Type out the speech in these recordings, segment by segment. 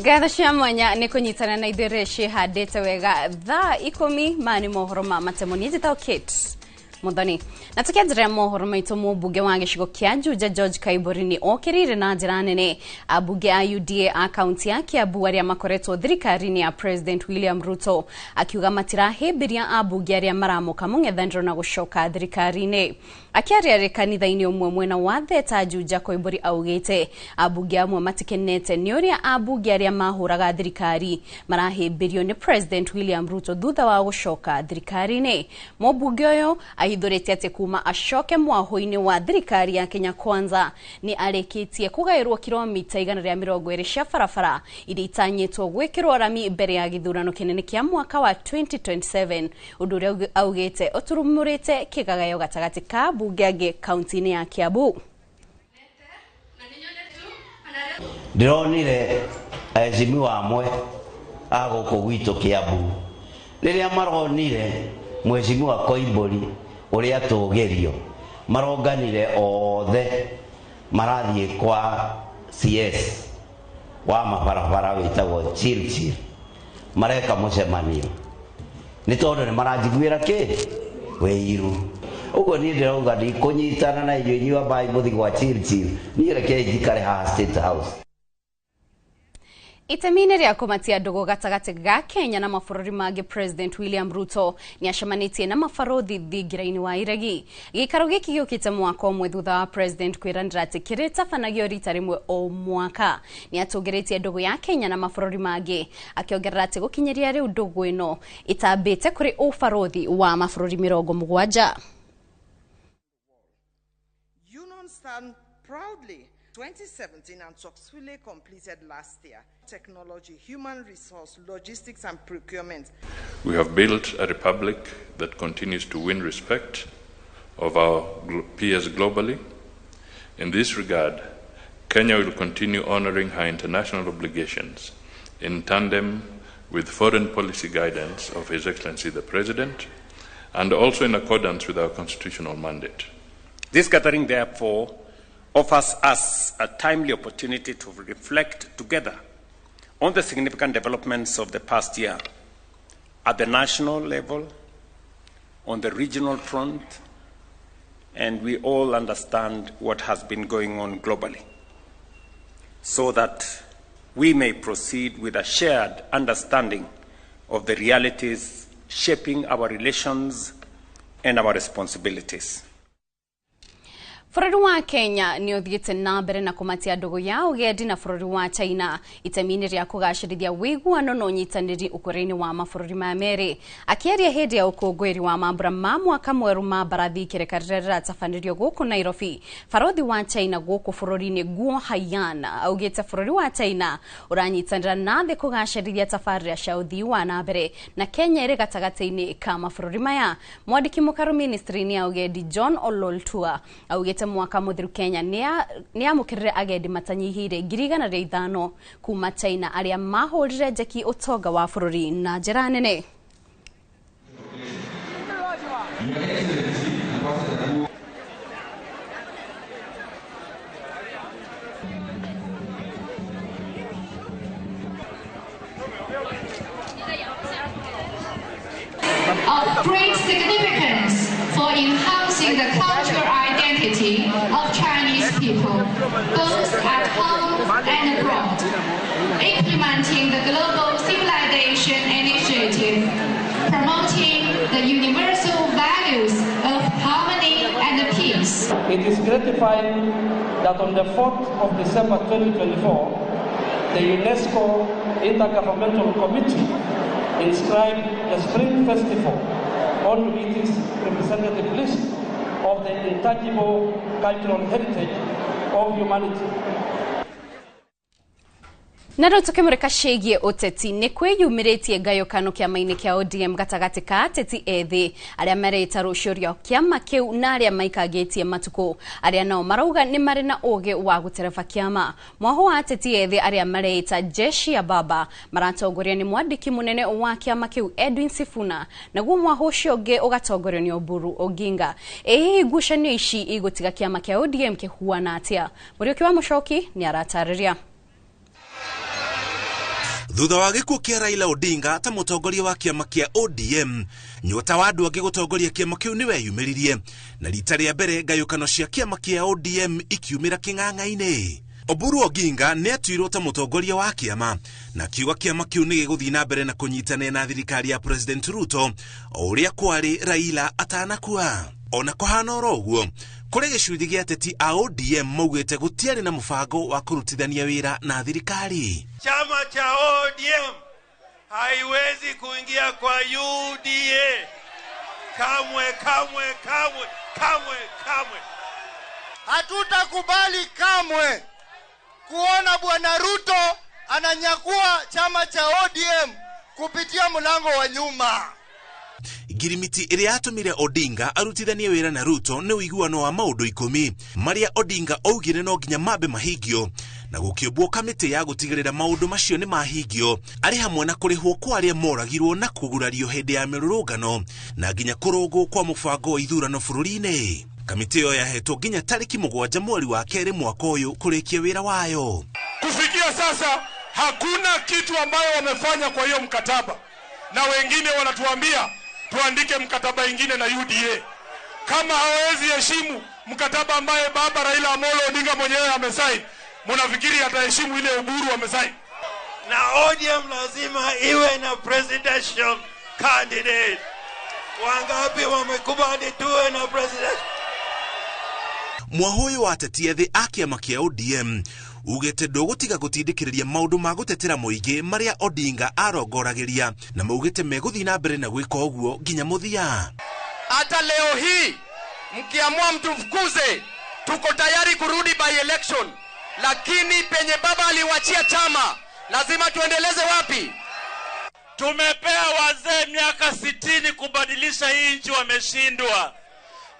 Ngatho cia mwanya nĩ kũnyitana na ithuĩ rĩ ciĩhandĩte wega thaa 10 maya nĩ mohoro ma matemo. Niĩ njĩtagwo Kate Muthoni. Na tukianjĩrĩra mohoro maitũ, mũmbunge wa gĩcigo kĩa Juja George Kaibori nĩ okĩrĩire na njĩra nene ambunge a UDA a kaunti ya Kiambu arĩa makoretwo thirikari-inĩ ya President William Ruto, akiuga matirahĩmbĩria ambunge arĩa maramũka mũng'ethanĩro na gũcoka thirikari-inĩ. Akĩaria arĩ kanitha-inĩ ũmwe mwena wa Theta Juja, Koimburi augĩte ambunge amwe matikenete nĩ ũrĩa ambunge arĩa mahũraga thirikari marahĩmbĩrio nĩ President William Ruto thutha wa gũcoka thirikari-inĩ. Mũmbunge ũyũ ahithũrĩte atĩ kuma acoke mwahũ-inĩ wa thirikari ya Kenya Kwanza nĩ arĩkĩtie kũgaĩrwo kilomita 120 cia barabara iria itanyĩtwo gwĩkĩrwo rami mbere ya gĩthurano kĩnene kĩa mwaka wa 2027, ũndũ ũrĩa augĩte ũturumũrĩte kĩgagayo gatagatĩ ka ambunge angĩ kaunti-inĩ ya Kiambu. Ndĩronire aheshimiwa amwe a gũkũ gwitũ Kiambu rĩrĩa maronire mheshimiwa Koimbũri ũrĩa tũgĩrio maronganire othe marathiĩ kwa CS wa mabarabara wĩtagwo Chirchir mareka mũcemanio nĩ tondũ nĩ maranjiguĩra kĩ wĩiru. Ũguo niĩ ndĩrauga ndikũnyitana na inyuĩ inyuĩ ambai mũthiĩ gwa Chirchir, niĩ rekei njikare haha State House. Itemi-inĩ rĩa kũmatia ndũgũ gatagatĩ ga Kenya na mabũrũri mangĩ, President William Ruto nĩ acemanĩtie na mabarũthi thingira-inĩ wa iregi. Gĩikaro gĩkĩ gĩũkĩte mwaka ũmwe thutha wa President kwĩranĩra atĩ kĩrĩtabanagio rita rĩmwe o mwaka. Nĩ atũngĩrĩtie ndũgũ ya Kenya na mabũrũri mangĩ, akĩongerera atĩ gũkinyĩria rĩu ndũgũ ĩno ĩtambĩte kũrĩ ũbarũthi wa mabũrũri 70. Union stand proudly 2017 and successfully completed last year. Technology, human resource, logistics and procurement. We have built a republic that continues to win respect of our peers globally. In this regard, Kenya will continue honoring her international obligations in tandem with foreign policy guidance of His Excellency the President, and also in accordance with our constitutional mandate. This gathering, therefore, offers us a timely opportunity to reflect together on the significant developments of the past year at the national level, on the regional front, and we all understand what has been going on globally, so that we may proceed with a shared understanding of the realities shaping our relations and our responsibilities. Bũrũri wa Kenya nĩ ũthiĩte na mbere na kũmatia ndũgũ ya ũgendi na bũrũri wa China itemi-inĩ rĩa kũgacĩrithia ũiguano na ũnyitanĩri ũkũrũ-inĩ wa mabũrũri maya merĩ. Akĩaria hĩndĩ ya ũkũngũĩri wa mambura ma mwaka mwerũ ma mbarathi ikereka rĩrĩa rĩratabanĩrio gũkũ Nairobi, barothi wa China gũkũ bũrũri-inĩ Guo Haiyan augĩte bũrũri wa China ũranyitanĩra na thĩ kũgacĩrithia tabarĩra cia ũthii wa na mbere na Kenya ĩrĩ gatagatĩ-inĩ ka mabũrũri maya. Mwandĩki mũkaru ministry-inĩ ya ũgendi John Ololtua augĩte mwaka mũthiru Kenya nĩ amũkĩrire agendi matanyihĩire 105,000 kuma China arĩa mahũrire njeki ũtonga wa bũrũri na njĩra nene. Of great significance for enhancing the cultural identity of Chinese people, both at home and abroad, implementing the Global Civilization Initiative, promoting the universal values of harmony and peace. It is gratifying that on the 4th of December 2024, the UNESCO Intergovernmental Committee inscribed the Spring Festival on its representative list of the intangible cultural heritage of humanity. Na rĩu tũkĩmũrĩka ciĩgiĩ ũteti, nĩ kwĩyumĩrĩtie ngayũkano kĩama-inĩ kĩa ODM gatagatĩ ka ateti ethĩ arĩa mareta rũciũ rĩa kĩama kĩu na arĩa maikangĩtie matukũ, arĩa nao marauga nĩ marĩ na ũgĩ wa gũtereba kĩama. Mwaho wa ateti ethĩ arĩa mareita jeshi ya baba maratongorio nĩ mwandĩki mũnene wa kĩama kĩu Edwin Sifuna, naguo mwaho ũcio ũngĩ ũgatongorio nĩ Oburu Oginga. Ĩ hihi ngucanio ici igũtiga kĩama kĩa ODM kĩhuana atĩa? Mũriũki wa Mũcoki nĩ aratarĩria. Thutha wa gĩkuũ kĩa Raila Odinga ta mũtongoria wa kĩama kĩa ODM, nyota wa andũ angĩ gũtongoria kĩama kĩu nĩweyumĩririe, na rita rĩa mbere ngayũkano cia kĩama kĩa ODM ikiumĩra kĩng'ang'a-inĩ. Oburu Oginga nĩatuirwo ta mũtongoria wa kĩama, na kiuga kĩama kĩu nĩ gĩgũthiĩ na mbere na kũnyitanĩra na thirikari ya President Ruto o ũrĩa kwarĩ Raila atanakua. Ona kũhana oro ũguo, kũrĩ gĩcunjĩ gĩa ateti a ODM maugĩte gũtiarĩ na mũbango wa kũrutithania wĩra na thirikari. Chama cha ODM haiwezi kuingia kwa UDA kamwe, kamwe, kamwe, kamwe, kamwe. Hatutakubali kamwe kuona Bwana Ruto ananyakua chama cha ODM kupitia mlango wa nyuma. Ngirimiti ĩrĩa yatũmire Odinga arutithanie wĩra na Ruto nĩ ũiguano wa maũndũ 10 marĩa Odinga augire no nginya mambe mahingio, na gũkĩũmbwo kamĩtĩ ya gũtigĩrĩra maũndũ macio nĩ mahingio, arĩ hamwe na kũrĩhwo kwa arĩa moragirwo na kũgurario hĩndĩ ya mĩrũrũngano na nginya kũrũngwo kwa mũbango wa ithurano bũrũri-inĩ. Kamĩtĩ ĩyo yahetwo nginya tarĩki 7 mweri wa 2 mwaka ũyũ kũrĩkia wĩra wayo. Kufikia sasa hakuna kitu ambayo wamefanya kwa hiyo mkataba, na wengine wanatuambia tuandike mkataba ingine na UDA. Kama hawezi heshimu mkataba ambaye baba Raila Amolo Odinga mwenyewe amesaini, mnafikiri ataheshimu ile Oburu amesaini? Na ODM lazima iwe na presidential candidate. Wangapi wamekubali tuwe na president? Mwahoyo wa ateti ethĩ a kĩama kĩa ODM ugĩte ndũgũtiga gũtindĩkĩrĩria maũndũ ma gũtetera mũingĩ marĩa Odinga arongoragĩria, na maugĩte megũthiĩ na mbere na gwĩka ũguo nginya mũthia. Hata leo hii mkiamua mtufukuze, tuko tayari kurudi by election, lakini penye baba aliwachia chama lazima tuendeleze wapi? Tumepea wazee miaka 60 kubadilisha hii nchi, wameshindwa.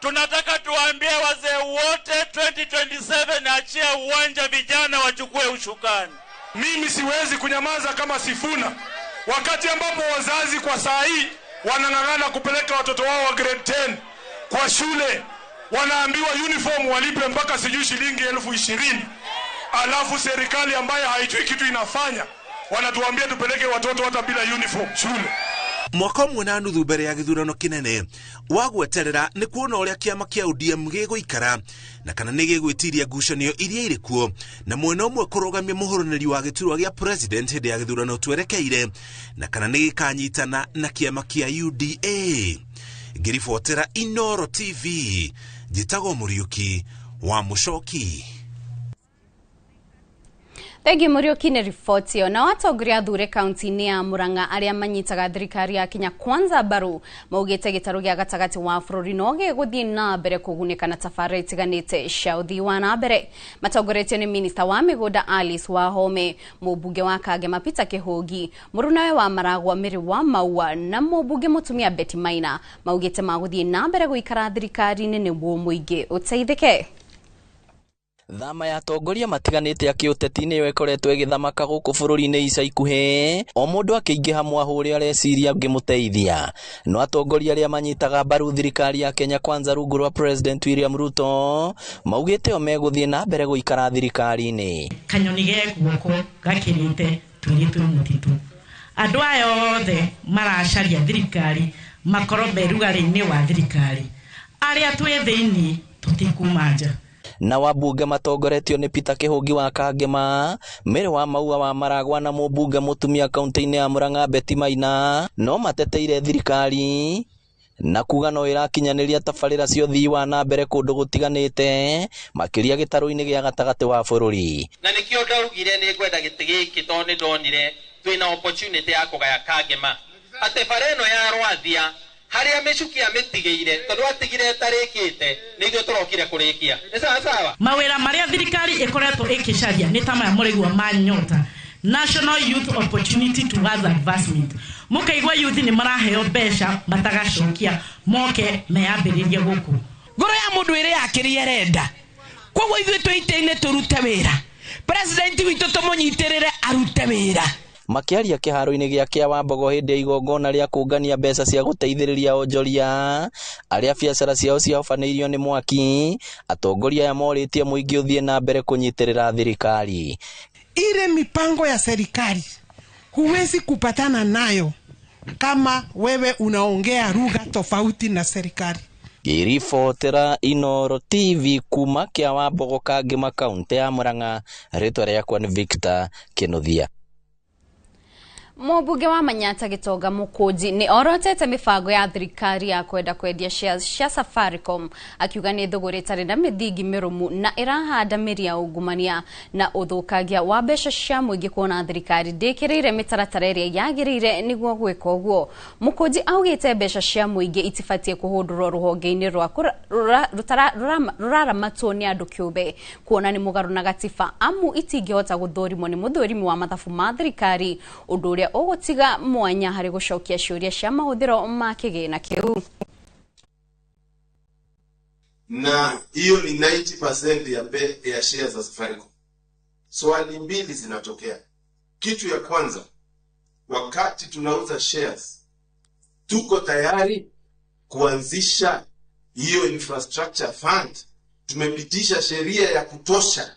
Tunataka tuambie wazee wote 2027 achia uwanja, vijana wachukue ushukani. Mimi siwezi kunyamaza kama Sifuna wakati ambapo wazazi kwa saa hii wanang'ang'ana kupeleka watoto wao wa grade 10 kwa shule, wanaambiwa uniform walipe mpaka sijui shilingi 20,000. Alafu serikali ambayo haijui kitu inafanya wanatuambia tupeleke watoto hata bila uniform shule. Mwaka ũmwe na nuthu mbere ya gĩthurano kĩnene wa gweterera nĩ kuona ũrĩa kĩama kĩa ODM gĩgũikara na kana nĩ gĩgwĩtiria ngucanio iria irĩ kuo, na mwena ũmwe kũrũgamia mũhũranĩri wa gĩturwa gĩa president hĩndĩ ya gĩthurano twerekeire, na kana nĩ gĩkanyitana na kĩama kĩa UDA. Ngĩribotera Inooro TV, njĩtagwo Mũriũki wa Mũcoki. Thengi Mũriũki nĩ riboti ĩyo. Na atongoria athure kaunti-inĩ ya Murang'a arĩa manyitaga thirikari ya Kenya Kwanza mbaru maugĩte gĩtarũ gĩa gatagatĩ wa bũrũri no gĩgũthiĩ na mbere kũgunĩka na tabarĩra itiganĩte cia ũthii wa na mbere. Matongoretio nĩ minista wa mĩgũnda Alice Wahome, mũmbunge wa Kangema Peter Kĩhũngi, mũrunawe wa Maragwa Mary wa Maua na mũmbunge mũtumia Betty Maina. Maugĩte magũthiĩ na mbere gũikara thirikari-inĩ nĩguo mũingĩ ũteithĩke. Thama ya atongoria matiganĩte a kĩũteti nĩyo ĩkoretwo ĩgĩthamaka gũkũ bũrũri-inĩ ica ikuhĩ, o mũndũ akĩingĩha mwahũ ũrĩa areciria ũngĩmũteithia. No atongoria arĩa manyitaga mbaru thirikari ya Kenya Kwanza rungu rwa President William Ruto maugĩte o megũthiĩ na mbere gũikara thirikari-inĩ. Kanyoni ge guoko gakĩrĩte twĩrĩ twĩ mũtitũ. Andũ aya othe maracaria thirikari makorwo me rugarĩ-inĩ wa thirikari, arĩa twĩ thĩinĩ tũtikuma nja. Na wabunge matongoretio nĩ Peter Kĩhũngi wa Kangema, Mary wa Maua wa Maragwa na mũmbunge mũtumia kaunti-inĩ ya Murang'a Betty Maina no mateteire thirikari na kuga no ĩrakinyanĩria tabarĩra cia ũthii wa na mbere kũndũ gũtiganĩte makĩria gĩtarũ-inĩ gĩa gatagatĩ wa bũrũri. Na nĩkĩo ndaugire nĩ ngwenda gĩtĩ gĩkĩ tondũ nĩ ndonire twĩna opportunity ya kũgaya Kangema atĩ bara ĩno ya Rwathia haria micuki amitigire tondu atigire tarikite ni ithuĩ tũrokire kũrĩkia. Nĩ sawa sawa. Mawĩra marĩa thirikari ĩkoretwo ĩkĩcaria nĩ ta maya mũraigua ma Nyota, National Youth Opportunity Towards Advancement. Mũkaigua youth nĩ maraheo mbeca matagacokia moke meyambĩrĩrie gũkũ. Ngoro ya mũndũ ĩrĩ yakĩrĩa ĩrenda, koguo ithuĩ twĩ itĩ-inĩ tũrute wĩra, president witũ tũmũnyitĩrĩre arute wĩra. Makiaria kĩharo-inĩ gĩa Kĩawambogo hĩndĩ ya igongona rĩa kũngania mbeca cia gũteithĩrĩria onjoria arĩa biacara ciao ciahobanĩirio nĩ mwaki, atongoria aya morĩtie mũingĩ ũthiĩ na mbere kũnyitĩrĩra thirikari. Ile mipango ya serikali Huwezi kupatana nayo kama wewe unaongea lugha tofauti na serikali. Ngĩribotera Inooro TV kuma kĩa Wambogo Kangema kaunti ya Murang'a, rĩtwa rĩakwa nĩ Victor Kĩnuthia. Mũmbunge wa Manyata Gĩtonga Mũkũnji nĩ orotete mĩbango ya thirikari ya kwenda kwendia shares cia Safaricom, akiuga nĩ thũgũrĩ ĩtarĩ na mĩthingi mĩrũmu na ĩrahanda mĩri ya ungumania na ũthũkangia wa mbeca cia mũingĩ, kuona thirikari ndĩkĩrĩire mĩtaratara ĩrĩa yagĩrĩire nĩguo gwĩka ũguo. Mũkũnji augĩte mbeca cia mũingĩ itibatiĩ kũhũndũrwo rũhonge-inĩ rwa rũraramatwo nĩ andũ kĩũmbe, kuona nĩ mũgarũ na gatiba, amu itingĩhota gũthũrimwo nĩ mũthũrimi wa mathabu ma thirikari, ũndũ ũrĩa ũgũtiga mwanya harĩ gũcokia ciũria cia mahũthĩro ma kĩgĩna kĩu. Na hiyo ni 90% ya shares za Safaricom. Swali mbili zinatokea. Kitu ya kwanza, wakati tunauza shares, tuko tayari kuanzisha hiyo infrastructure fund? Tumepitisha sheria ya kutosha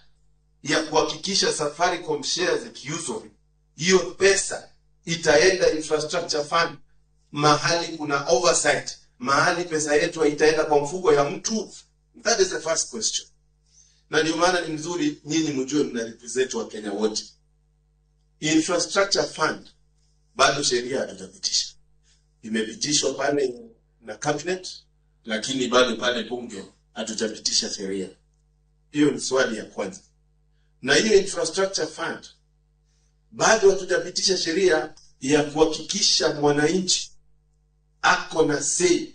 ya kuhakikisha Safaricom shares ikiuzwa, hiyo pesa itaenda infrastructure fund, mahali kuna oversight, mahali pesa yetu itaenda kwa mfuko ya mtu? That is the first question. Na ndio maana ni mzuri nyinyi mjue mna represent wa Kenya wote. Infrastructure fund bado sheria hatujapitisha. Imepitishwa pale na cabinet, lakini bado pale bunge hatujapitisha sheria. Hiyo ni swali ya kwanza. Na hiyo infrastructure fund bado hatujapitisha sheria ya kuhakikisha mwananchi ako na say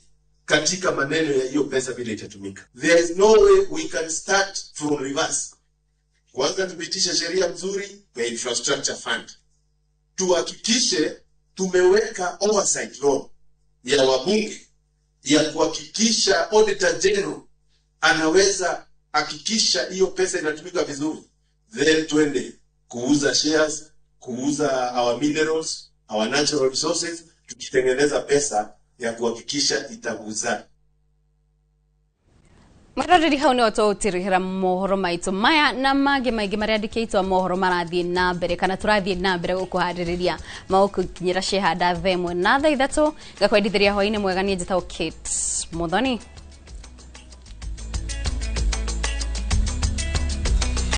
katika maneno ya hiyo pesa vile itatumika. There is no way we can start from reverse. Kwanza tupitishe sheria mzuri ya infrastructure fund, tuhakikishe tumeweka oversight law ya wabunge ya kuhakikisha auditor general anaweza hakikisha hiyo pesa inatumika vizuri, then twende kuuza shares, kuuza our minerals, our natural resources, tukitengeneza pesa ya kuhakikisha itaguza. Mwiroreri, hau nĩho tũgũtirihĩra mohoro maitũ maya na mangĩ maingĩ marĩa andĩkĩtwo. Mohoro marathiĩ na mbere kana tũrathiĩ na mbere gũkũharĩrĩria magũkinyĩra cihanda 1:00 na 3:00. Ngakwendithĩria hwainĩ mwega. Niĩ njĩtagwo Kate Muthoni.